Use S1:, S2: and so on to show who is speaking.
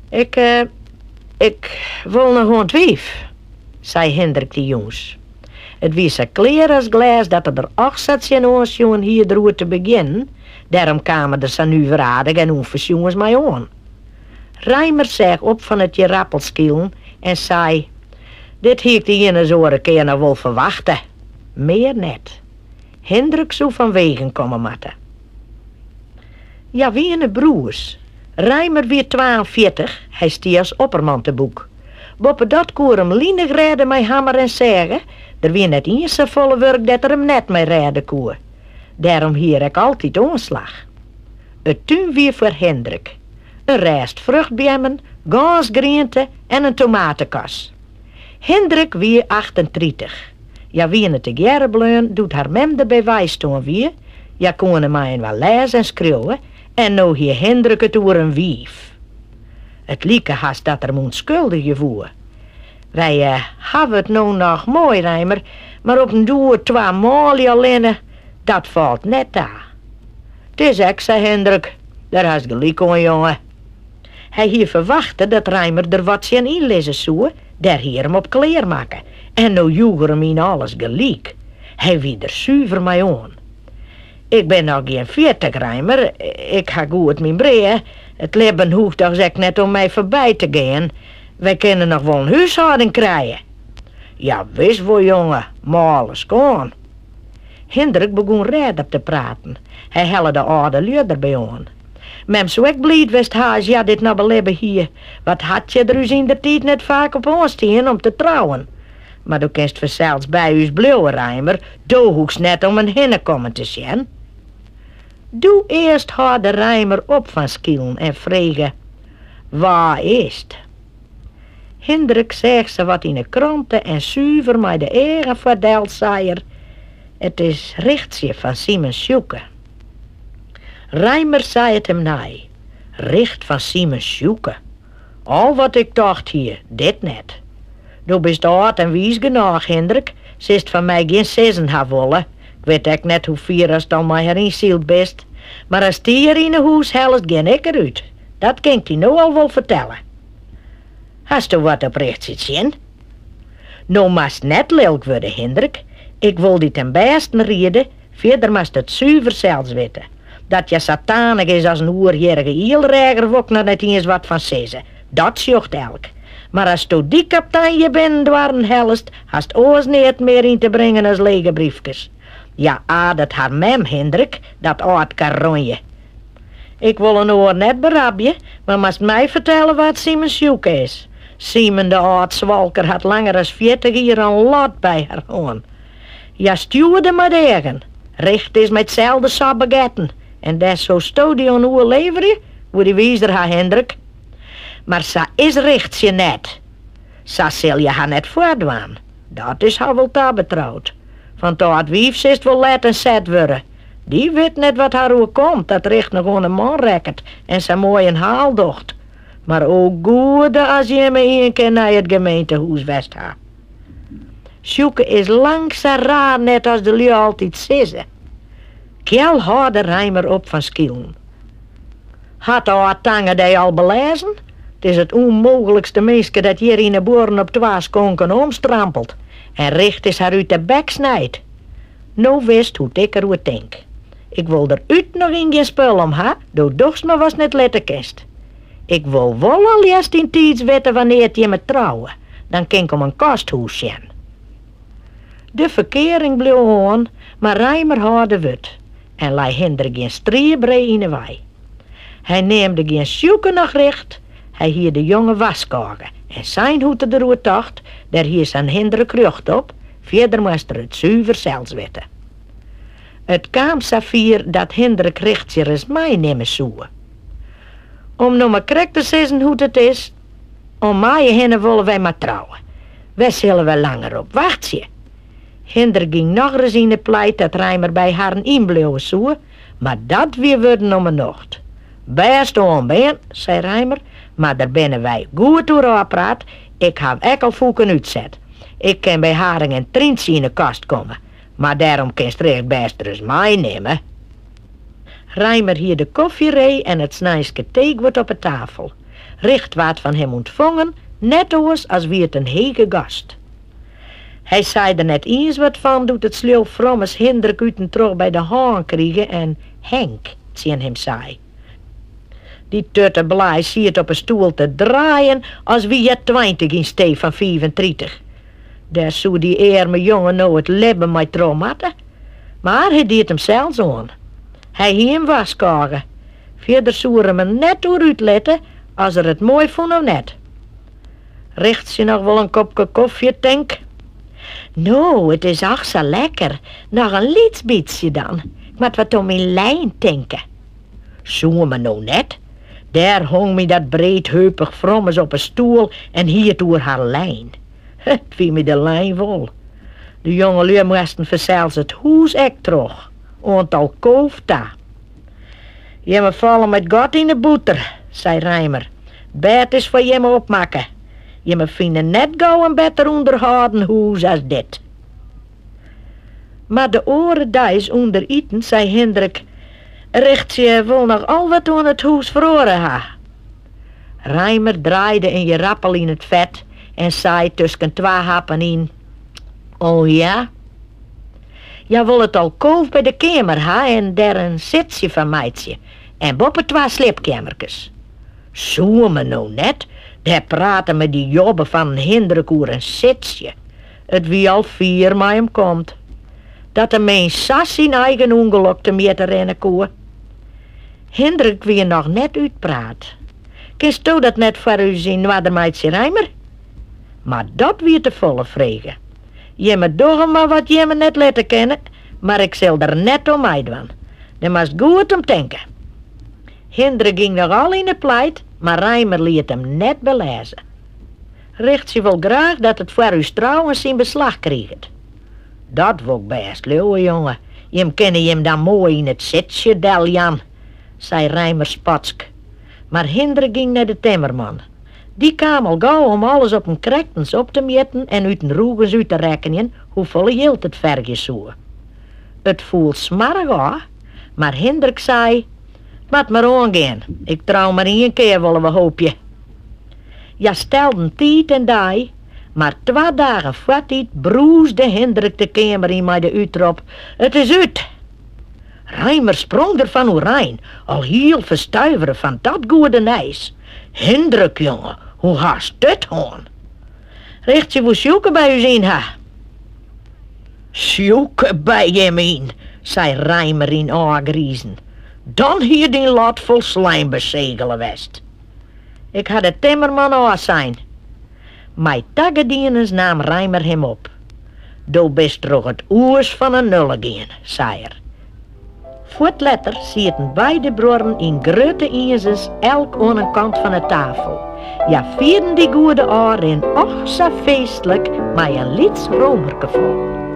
S1: Ik, ik wol noch oan 't wiif, sei Hindrik dy jûns. It wie sa klear as glês dat er der och sa tsjinoan sjoen hie deroer te begjinnen, dêrom kaam er der sa nuveraardich en ûnfersjoens mei oan. Reimer seach op fan it ierappelskilen en sei, Dit hie ik de iene as oare kear noch wol ferwachte. Mear net. Hindrik soe fanwegen komme moatte. Hja wiene broers. Reimer wie 42, hy stie as opperman te boek. Boppedat koe er him linich rêde mei hammer en sêge, der wie net iens safolle wurk dêr't er him net mei rêde koe. Dêrom hie er ek altyd oanslach. It tún wie foar Hindrik. In rêst fruchtbeammen, gâns griente en in tomatekas. Hindrik wie 38. Hja wiene tegearre bleaun doe't har mem derby wei stoarn wie, hja koene mei-inoar lêze en skriuwe en no hie Hindrik it oer in wiif. It like hast dat er him ûntskuldigje woe. Wy hawwe it no noch moai, Reimer, mar op 'en doer twa manlju allinne, dat falt net ta. 't Is ek sa, Hindrik, dêr hast gelyk oan, jonge. Hy hie ferwachte dat Reimer der wat tsjin ynlizze soe, dêr hie er him op klearmakke en no joech er him yn alles gelyk. Hy wie der suver mei oan. Ik bin noch gjin 40, Reimer, ik ha goed myn brea. It libben hoecht dochs ek net oan my foarby te gean. Wy kinne noch wol in húshâlding krije. Ja wis wol, jonge, mâle skoan. Hindrik begûn rêder te praten. Hy helle de âlde lju derby oan. Mem soe ek bliid west ha as hja dit noch belibbe hie. Wat hat hja der ús yndertiid net faak op oanstien om te trouwen. Mar do kinst fansels by ús bliuwe, Reimer, do hoechst net om in hinnekommen te sjen. Doe earst hâlde Reimer op fan skilen en frege, Wa is 't? Hindrik seach sawat yn 'e krante en suver mei de eagen foar del sei er, It is Richtsje fan Simen Sjoeke. Reimer sei it him nei, Richt fan Simen Sjoeke. Al wat ik tocht hie, dit net. Do bist âld en wiis genôch, Hindrik, silst fan my gjin sizzen ha wolle. 'k Wit ek net hoe fier ast al mei har ynsyld bist. Mar ast dy hjir yn 'e hûs hellest, gean ik derút. Dat kin 'k dy no al wol fertelle. Hasto wat op Richtsje tsjin? No moatst net lilk wurde, Hindrik. Ik wol dy te'n bêsten riede, fierder moatst it suver sels witte. Dat hja sa tanich is as in oerjierrige ielreager wol 'k noch net iens wat fan sizze, dat sjocht elk. Mar asto dy kaptein hjir binnen doarren hellest, hast oars neat mear yn te bringen as lege briefkes. Hja aardet har mem, Hindrik, dat âld karonje. Ik wol in oar net berabje, mar moatst my fertelle wa't Simen Sjoeke is. Simen de âld swalker hat langer as 40 jier in lot by har hân. Hja stjoerde mei de eagen. Richt is mei itselde sop begetten. En dêr soesto dy oan oerleverje? Woe dy wizer ha, Hindrik. Mar sa is Richtsje net. Sa sil hja har net foardwaan. Dat is har wol tabetroud. Fan 't âld wiif silst wol let en set wurde. Dy wit net wat har oerkomt dat Richt noch oan 'e man rekket en sa moai in haal docht. Mar o goede as jimme ien kear nei it gemeentehûs west ha. Sjoeke is lang sa raar net as de lju altyd sizze. Kjel hâlde Reimer op fan skilen. Hat âld Tange dy al belêzen? 't Is it ûnmooglikste minske dat hjir yn 'e buorren op twa skonken omstrampelt en Richt is har út de bek snijd. No witst hoe't ik der oer tink. Ik wol der út noch yn gjin spul om ha, do dochst mar watst net litte kinst. Ik wol wol al earst yntiids witte wannear't jimme trouwe, dan kin 'k om in kosthûs sjen. De ferkearing bleau oan, mar Reimer hâlde wurd en lei Hindrik gjin striebree yn 'e wei. Hy neamde gjin Sjoeke noch Richt, hy hie de jonge warskôge en sein hoe't er deroer tocht, dêr hie sa'n Hindrik rjocht op, fierder moast er it suver sels witte. It kaam safier dat Hindrik Richtsje ris meinimme soe. Om no mar krekt te sizzen hoe't it is, om maaie hinne wolle wy mar trouwe. Wêr sille wy langer op wachtsje? Hindrik gyng nochris yn 'e pleit dat Reimer by harren ynbliuwe soe, mar dat wie wurden om 'e nocht. Bêst oan, bern, sei Reimer, mar der binne wy goed oer ôfpraat, ik haw ek al fûken útset. Ik kin by Haring en Tryntsje yn 'e kast komme, mar dêrom kinst Richt bêst ris meinimme. Reimer hie de kofje ree en it sneinske teeguod op 'e tafel. Richt waard fan him ûntfongen, net oars as wie it in hege gast. Hy sei der net iens wat fan doe't it sleau frommes Hindrik út en troch by de hân krige en Henk tsjin him sei. Dy tutteblaai siet op 'e stoel te draaien as wie hja 20 yn stee fan 35. Dêr soe dy earme jonge no it libben mei troch moatte. Mar hy die it himsels oan. Hy hie him warskôge. Fierder soe er him der net oer útlitte as er it moai fûn of net. Richtsje noch wol in kopke kofje, tink? No, it is ach sa lekker. Noch in lyts bytsje dan. Ik moat wat oan myn lijn tinke. Soe me no net. Dêr hong my dat breedheupich frommes op 'e stoel en hie it oer har lijn. It wie my de lijn wol. De jongelju moasten fansels it hûs ek troch, oant alkoof ta. Jimme falle mei it gat yn 'e bûter, sei Reimer. 't Bêd is foar jimme opmakke. Jimme fine net gau in better ûnderhâlden hûs as dit. Mar de oare deis ûnder iten sei Hindrik, Richtsje wol noch al wat oan it hûs feroare ha. Reimer draaide in jerappel yn it fet en sei tusken twa happen yn, O ja? Hja wol it alkoof by de keamer ha en der in sitsje fan meitsje en boppe twa sliepkeammerkes. Soe me no net, dêr prate my dy jobbe fan in Hindrik oer in sitsje. It wie al fier mei him komd. Dat in mins sa syn eigen ûngelok temjitte rinne koe. Hindrik wie noch net útpraat. Kinsto dat net foar ús yn oarder meitsje, Reimer? Mar dat wie tefolle frege. Jimme dogge mar wat jimme net litte kinne, mar ik sil der net oan meidwaan. Dêr moatst goed om tinke. Hindrik gyng noch al yn 'e pleit, mar Reimer liet him net belêze. Richtsje wol graach dat it foar ús trouwen syn beslach kriget. Dat wol 'k bêst leauwe, jonge. Jim kinne jim dan moai yn it sitsje deljaan, sei Reimer spotsk. Mar Hindrik gyng nei de timmerman. Dy kaam al gau om alles op 'en krektens op te mjitten en út 'en rûgens út te rekkenjen hoefolle jild it fergje soe. It foel smoarch ôf, mar Hindrik sei, 't Moat mar oangean, ik trou mar ien kear wolle we hoopje. Hja stelden tiid en dei, mar twa dagen foartiid brûsde Hindrik de keamer yn mei de útrop, It is út! Reimer sprong der fan oerein, al hiel ferstuivere fan dat goede nijs. Hindrik, jonge, hoe hast dit hân? Richtsje woe Sjoeke by ús yn ha. Sjoeke by jim yn, sei Reimer yn ôfgrizen. Dan hie dyn lot folslein besegele west. Ik ha de timmerman ôfsein. Mei tagedienens naam Reimer him op. Do bist troch it oes fan 'e nulle gien, sei er. Fuort letter sieten beide bruorren yn grutte ienzens elk oan in kant fan 'e tafel. Hja fierden dy goede ôfrin och sa feestlik mei in lyts romerke fol.